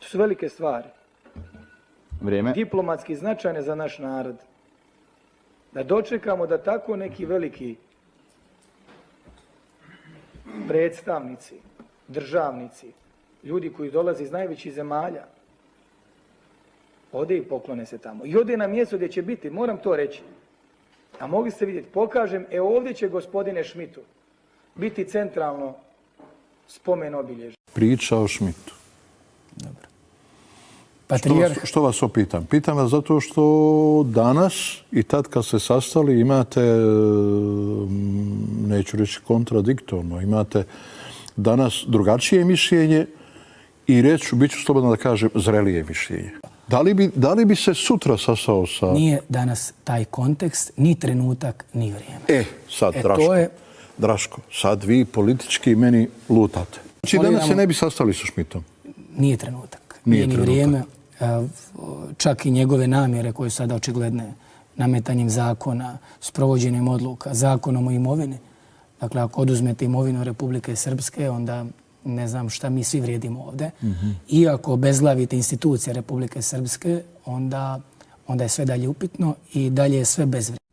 To su velike stvari. Vrijeme. Diplomatski značajne za naš narod. Da dočekamo da tako neki veliki predstavnici, državnici, ljudi koji dolaze iz najvećih zemalja, ode i poklone se tamo. I ode na mjesto gdje će biti, moram to reći. A mogli ste vidjeti, pokažem, ovdje će, gospodine Šmitu, biti centralno spomen obilježje. Priča o Šmitu. Dobro. Što vas opitam? Pitam vas zato što danas i tad kad ste sastali imate, neću reći kontradiktorno, imate danas drugačije mišljenje i bit ću slobodan da kažem, zrelije mišljenje. Da li bi se sutra sastao sa... Nije danas taj kontekst, ni trenutak, ni vrijeme. Sad, Draško, sad vi politički meni lutate. Znači danas se ne bi sastali sa Šmitom? Nije trenutak, nije ni vrijeme. Čak i njegove namjere koje su sada očigledne nametanjem zakona, sprovođenjem odluka, zakonom o imovini. Dakle, ako oduzmete imovinu Republike Srpske, onda ne znam šta mi svi vrijedimo ovdje. I ako obezglavite institucije Republike Srpske, onda je sve dalje upitno i dalje je sve bezvrijedno.